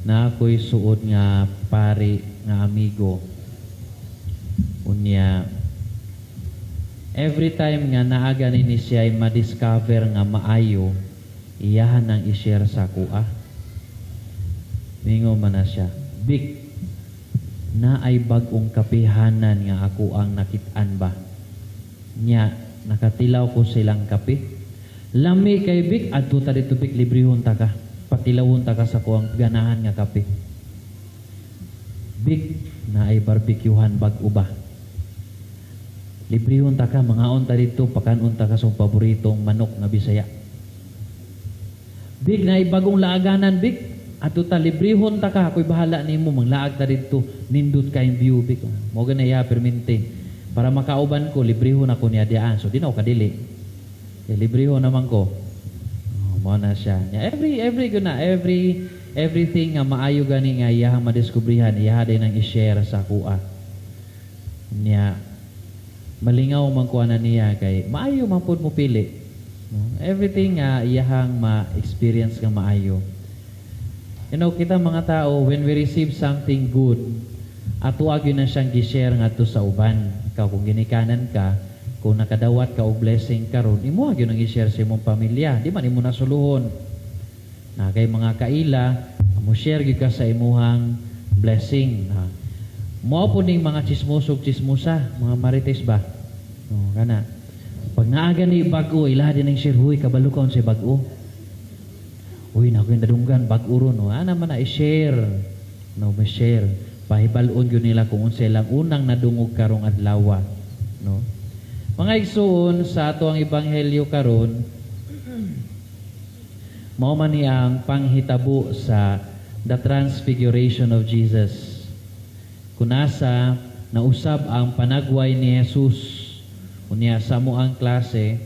Naa ko'y suod nga pari nga amigo. Unya, every time nga naa gani ni siya ay ma-discover nga maayo, iyahan nang i-share sa akoa. Mingon man na siya, "Big, naay bag-ong kapihanan nga ako ang nakit-an ba. Nya, nakatilaw ko silang kape. Lami kay, Big, adto ta didto, Big, librehon ta ka. Patilawon ta ka sa kuang ganahan nga kape. Big, naay barbecuehan bag-o ba. Librehon ta ka, mangaon ta didto, pakanon ta ka sa paboritong manok nga Bisaya. Big, naay bagong laaganan, Big. Adto ta, librehon ta ka, ako'y bahala nimo, manglaag ta didto, nindot kayong view, Big." Mao gani iya permente. Para makauban ko, librehon ako niya diaan. So di na ako kadili. Kay librehon naman ko. Oh, mao na siya. Nya, every guna, everything nga maayo gani nga iyahang madiskubrihan, iyaha din ang i-share sa akoa. Nya, malingaw man ko ana niya kay maayo man pud mo pili. No? Everything nga iyahang ma-experience nga maayo. Kita mga tao, when we receive something good, ato gyud na siyang gi-share ngadto sa uban. Ikaw, kung ginikanan ka, kung nakadawat ka og blessing karon, imo gyud ang i-share sa imong pamilya. Di man imo nasuluhon. Na kay mga kaila, mo share gyud ka sa imuhang blessing. Ha. Mao po ning mga chismoso ug chismosa, mga marites ba? No, kana. Pag naa gani bag-o, ilaha din ang share, "Huy, kabalo ka unsay bag-o. Uy, na yung nadunggan, bag-o ron." No? Ana man na i-share. No, ma-share. Pahibal-on yun nila kung unsay lang unang nadungog karong adlaw. No? Mga igsuon, sa ato ang ebanghelyo karon, mao man ni ang panghitabo sa the transfiguration of Jesus. Kunasa nausab ang panagway ni Jesus. Unya sa mo ang klase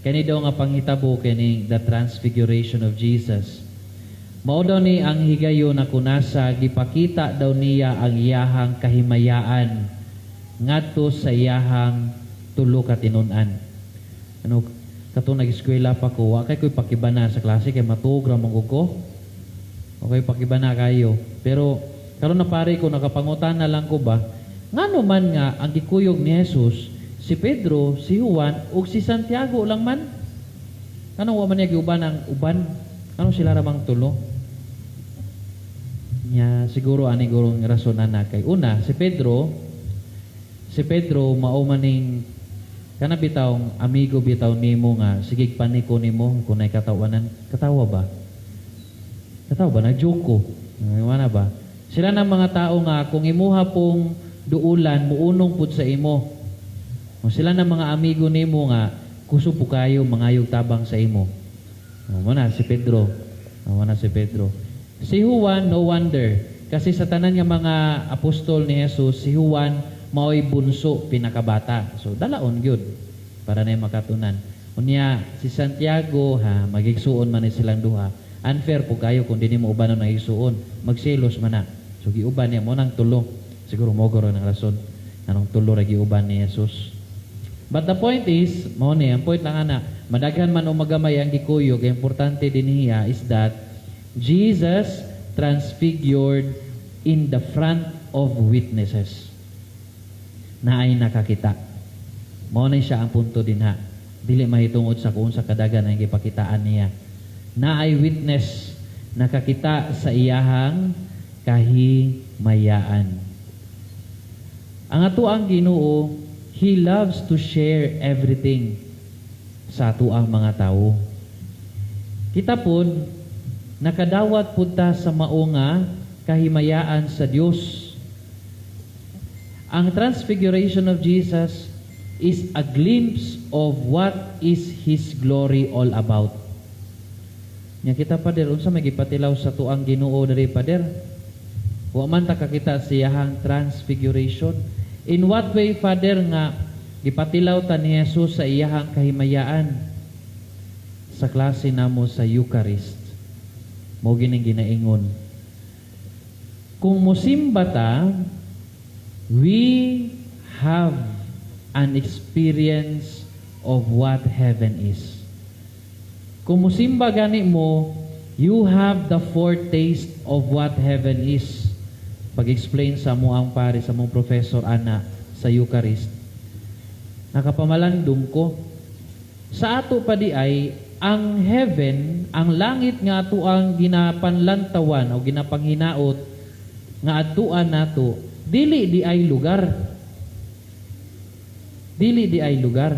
kani daw nga panghitabo kining the transfiguration of Jesus. Mao daw ni ang higayon na kunasa gipakita daw niya ang iyahang kahimayaan ngadto sa iyahang tulo ka tinun-an. Ano katong nag-eskwela pa ko, wa kay ko'y pakibana sa klase kay matuog ra man ko. Okay, pakibana kayo. Pero karon na pare ko, nakapangutana lang ko ba, ngano man nga ang gikuyog ni Jesus si Pedro, si Juan ug si Santiago lang man? Anong wa man niya giuban ang uban? Ano sila ra bang tulo? Nya siguro ani gurong rason ana kay una si Pedro mao maning kana bitawng amigo bitaw nimo nga sige paniko nimo kung nay katawanan, katawa ba? Katawa ba? Nag-joke ko. Ay, wala ba? Sila ng mga tao nga kung imuha pong duulan, muunong pud sa imo. O sila ng mga amigo nimo nga kusog po kayo mangayog tabang sa imo. O, mo na si Pedro. O, mo na si Pedro. Si Juan, no wonder. Kasi sa tanan nga mga apostol ni Jesus, si Juan mao'y bunso, pinakabata. So dalaon gyud para na makatunan. Unya si Santiago ha, magigsuon man ni silang duha. Unfair po kayo kung di nimo ubanon ang igsuon. Magselos man na. So giuban niya mo nang tulo. Siguro mo guro ng rason anong tulo ra giuban ni Jesus. But the point is, mao ni, ang point lang ana, madaghan man o magamay ang gikuyog, ang importante din niya is that Jesus transfigured in the front of witnesses na ay nakakita. Mao na siya ang punto din ha. Dili mahitungod sa kung sa kadagan ang gipakitaan niya. Na ay witness, nakakita sa iyahang kahimayaan. Ang ato ang Ginoo, He loves to share everything sa ato ang mga tao. Kita pod, nakadawat pud ta sa mao nga kahimayaan sa Dios. Ang transfiguration of Jesus is a glimpse of what is His glory all about. Nya kita, Pader, unsa may gipatilaw sa tuang Ginoo diri, Pader? Wa man ta kakita sa iyahang transfiguration. In what way, Father, nga gipatilaw ta ni Jesus sa iyahang kahimayaan? Sa klase namo sa Eucharist, mao gining ginaingon. Kung musimba ta, we have an experience of what heaven is. Kung musimba gani mo, you have the foretaste of what heaven is. Pag-explain sa mo ang pare, sa mong professor, ana, sa Eucharist. Nakapamalandong ko. Sa ato pa di ay, ang heaven, ang langit nga ato ang ginapanlantawan o ginapanghinaot nga atuan nato, dili di ay lugar. Dili di ay lugar.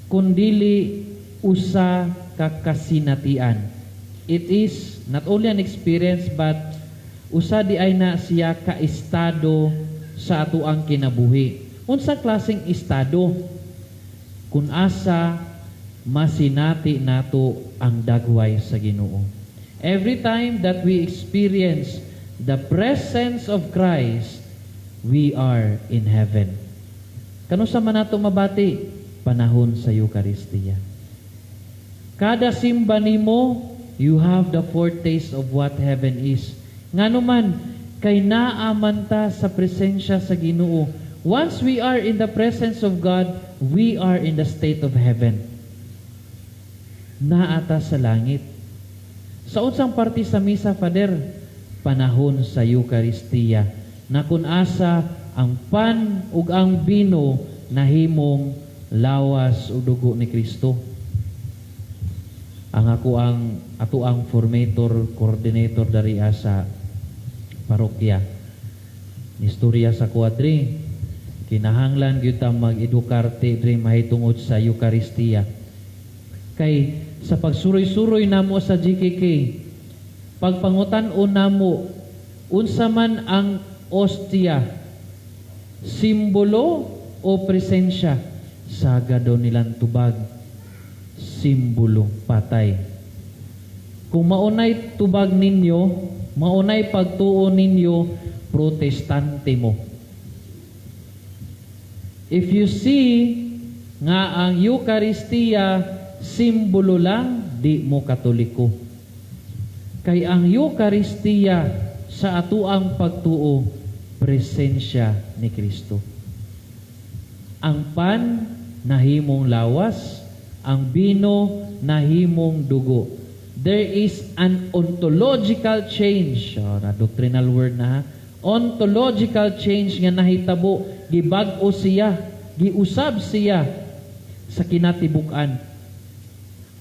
Kundili usa ka kasinatian. It is not only an experience but usa di ay na siya ka estado sa atoang kinabuhi. Unsa klaseng estado? Kung asa masinati nato ang dagway sa Ginoo. Every time that we experience the presence of Christ, we are in heaven. Kanusa man nato mabati? Panahon sa Eucharistia. Kada simba nimo, you have the foretaste of what heaven is. Ngano man, kay naa man ta sa presensya sa Ginoo. Once we are in the presence of God, we are in the state of heaven. Naa ta sa langit. Sa unsang parte sa misa, Father? Panahon sa Eucharistia, na kung asa ang pan ug ang bino nahimong lawas ug dugo ni Kristo. Ang ako ang ato ang formator coordinator dari sa parokya. Istorya sa kuadri, kinahanglan gyud ta mag-edukarte diri mahitungod sa Eucharistia. Kay sa pagsuroy-suroy namo sa GKK, pagpangutan-on namo unsa man ang ostia, simbolo o presensya, saga daw nilang tubag, simbolo, patay. Kung maunay tubag ninyo, maunay pagtuo ninyo, Protestante mo. If you see nga ang Eucharistia simbolo lang, di mo Katoliko. Kay ang Eucharistia sa atuang pagtuo, presensya ni Kristo. Ang pan nahimong lawas, ang bino nahimong dugo. There is an ontological change. Oh, na doctrinal word na ha. Ontological change nga nahitabo, gibag-o siya, giusab siya sa kinatibuk-an.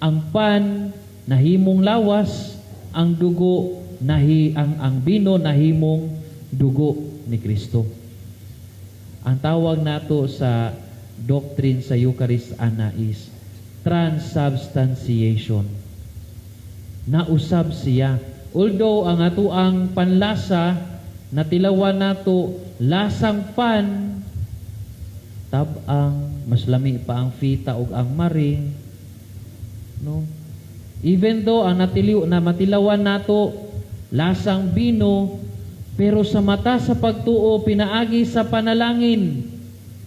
Ang pan nahimong lawas, ang dugo nahi ang bino nahimong dugo ni Kristo. Ang tawag nato sa doctrine sa Eucharist ana is transubstantiation. Nausab siya. Although ang atoang panlasa natilawan nato lasang pan, tab-ang, mas lami pa ang fita ug ang mari, no? Even though ang natiliw na matilawan nato lasang bino, pero sa mata sa pagtuo pinaagi sa panalangin,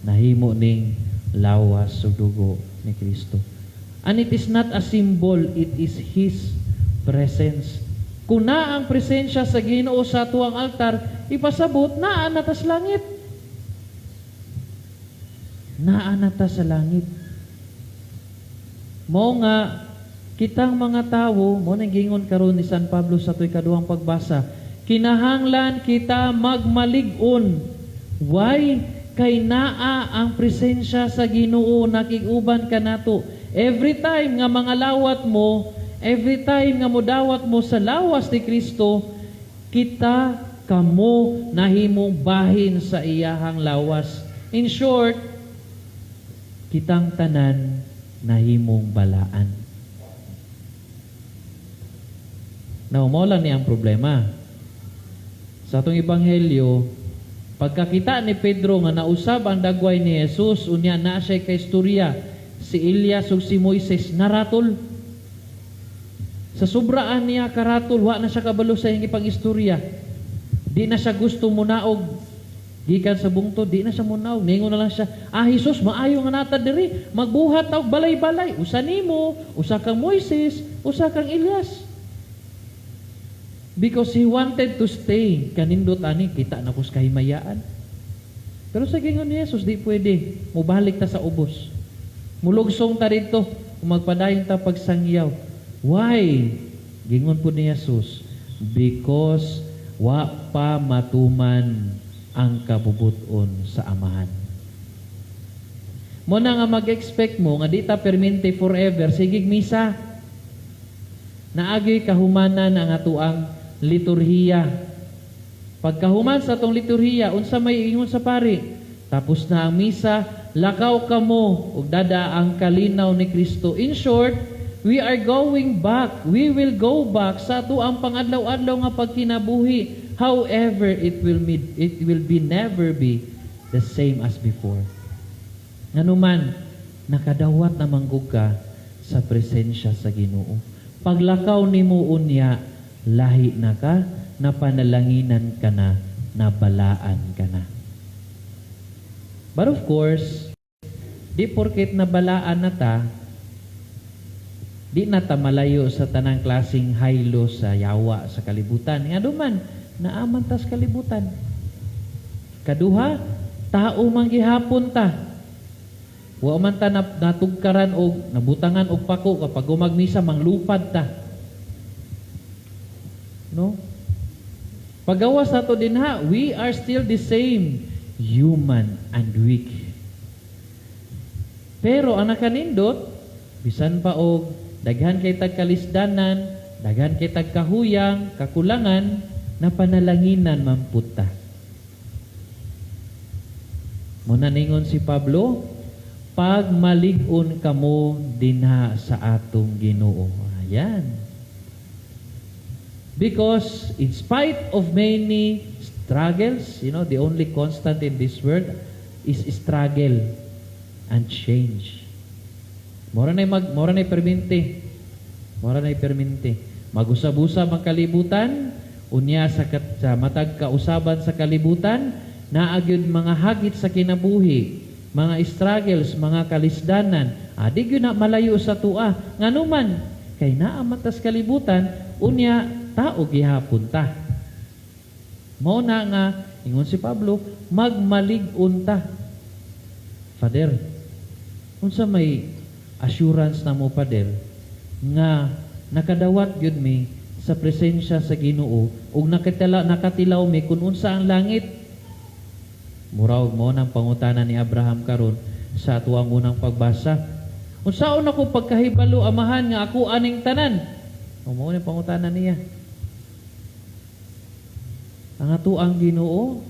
nahimo ning lawas ug dugo ni Kristo. And it is not a symbol, it is His presence. Kung naa ang presensya sa Ginoo sa atuang altar, ipasabot naa na ta sa langit. Naa na ta sa langit. Mao nga kitang mga tawo, mao nang gingon karon ni San Pablo sa atoy kaduhang pagbasa, kinahanglan kita magmalig-on. Why? Kay naa ang presensya sa Ginoo nakig-uban kanato. Every time nga mga lawat mo, every time nga modawat mo sa lawas ni Kristo, kita kamo nahimong bahin sa iyahang lawas. In short, kitang tanan nahimong balaan. Now, mao lang ni ang problema. Sa atong ebanghelyo, pagkakita ni Pedro nga nausab ang dagway ni Jesus, unya na siya kay istorya, si Elias ug si Moises naratol. Sa sobraan niya karatol, wa na siya kabalo sa iyang ipang-istorya. Di na siya gusto munaog. Gikan sa bungtod, di na siya munaog. Ningon na lang siya, "Ah, Jesus, maayo nga nata diri. Magbuhat og balay-balay. Usa nimo, usa kang Moises, usa kang Elias." Because he wanted to stay. Kanindot ani, kita na kus kahimayaan. Pero sa gingon ni Jesus, di pwede. Mubalik ta sa ubos. Mulugsong ta dito. Magpadayon ta pagsangyaw. Why? Gingon po ni Jesus, because wa pa matuman ang kabubuton sa Amahan. Mao na nga mag-expect mo nga di ta permente forever sigig misa. Naa gyoy kahumanan ang atuang liturhiya. Pagkahuman sa atong liturhiya, unsa may ingon sa pari? Tapos na ang misa, lakaw kamo ug dad-a ang kalinaw ni Kristo. In short, we are going back. We will go back sa atoang pangadlaw-adlaw nga pagkinabuhi. However, it will be never be the same as before. Nganuman, nakadawat na manggug ka sa presensya sa Ginoo. Paglakaw nimo unya, lahi na ka, napanalanginan ka na, nabalaan ka na. But of course, di porket nabalaan na ta, di na ta malayo sa tanang klaseng haylo sa yawa sa kalibutan. Nganuman, naa man tas kalibutan. Kaduha, tao man gihapon ta. Wa man ta natugkaran og nabutangan og pako kapag gumagmisa, manglupad ta. No? Pagawas nato dinha, we are still the same, human and weak. Pero ang nakanindot, bisan pa og daghan kay tag kalisdanan, daghan kay tag kahuyang, kakulangan, napanalanginan man pud ta. Mao na ningon si Pablo, pagmalig-on kamo dinha sa atong Ginoo. Ayan. Because in spite of many struggles, the only constant in this world is struggle and change. Mora na perminti. Mora na perminti. Magusab-usab ang kalibutan, unya sa matag kausaban sa kalibutan, naa gyud mga hagit sa kinabuhi, mga struggles, mga kalisdanan, adi gyud na malayo sa tua. Nganuman, kay naa man tas kalibutan, unya tao gihapon ta. Mao na nga ingon si Pablo, magmalig-on ta. Father, unsa may assurance na mo, Father, nga nakadawat gyud mi sa presensya sa Ginoo ug nakatilaw mi kung unsa ang langit? Mura og mao nang pangutana ni Abraham karon sa atuang unang pagbasa. Unsaon ako pagkahibalo, Amahan, nga ako aning tanan? O mao ni pangutana niya. Ang atuang Ginoo,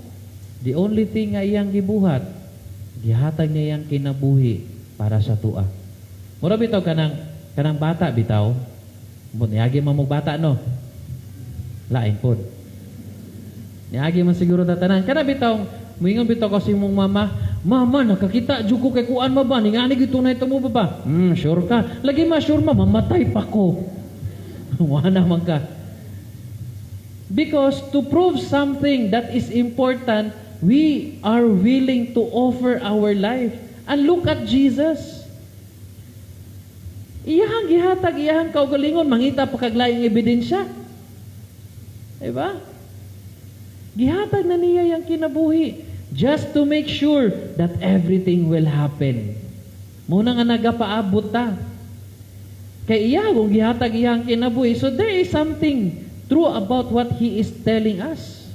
the only thing nga iyang gibuhat, gihatag niya iyang kinabuhi para sa tua. Mura bitaw kanang bata bitaw. Mo niagi man mo bata, no? Lain pod. Niagi man siguro tatanan. Kana bitaw, muingon bitaw kasi mong mama, "Mama, nakakita jud ko kay kuan ma ba, ningani gyud tunay mo ba ba?" Sure ka? Lagi ma, sure ma, mamatay pa ko. Wala man ka. Because to prove something that is important, we are willing to offer our life. And look at Jesus. Iyahang gihatag, iyahang kaugalingon, mangita pa kag laing ebidensya. Diba? Gihatag na niya yung kinabuhi just to make sure that everything will happen. Mao na nga nagapaabot ta. Kay iya kung gihatag iyang kinabuhi. So there is something true about what he is telling us.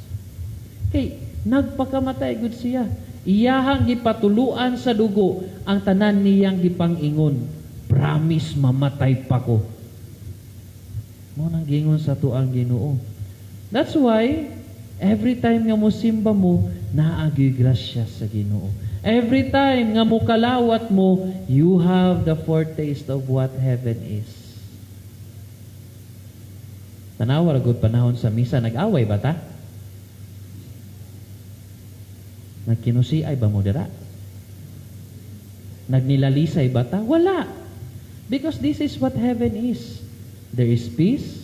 Kay nagpakamatay gud siya. Iyahang gipatuluan sa dugo ang tanan niyang gipang-ingon. Promise, mamatay pa ko. Mao nang gingon sa tuang Ginoo. That's why every time nga mo simba mo, naa gyoy grasya sa Ginoo. Every time nga mo kalawat mo, you have the foretaste of what heaven is. Tanawa ra gud panahon sa misa, nag-away ba ta? Nagkinusiay ba mo dira? Nagnilalisay ba ta? Wala. Because this is what heaven is. There is peace.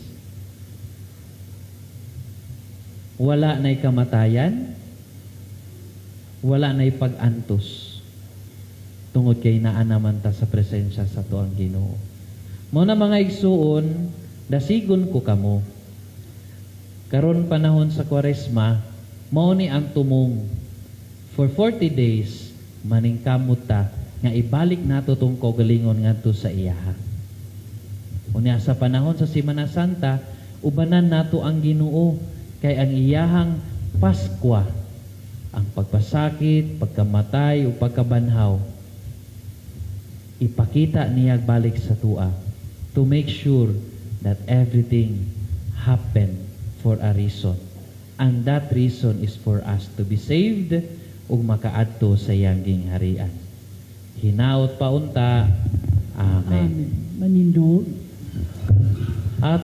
Wala na'y kamatayan. Wala na'y pag-antos. Tungod kay naa naman ta sa presensya sa tuang Ginoo. Mao na, mga igsuon, dasigon ko kamo. Karon panahon sa Kwaresma, mao ni ang tumong. For 40 days, maningkamot ta nga ibalik nato tong kaugalingon ngadto sa iyaha. Unya sa panahon sa Semana Santa, ubanan nato ang Ginoo kay ang iyahang Paskwa, ang pagpasakit, pagkamatay o pagkabanhaw, ipakita niya balik sa tua to make sure that everything happened for a reason. And that reason is for us to be saved ug makaadto sa iyang gingharian. Hinaot pa unta. Amen. Amen. Manindog. At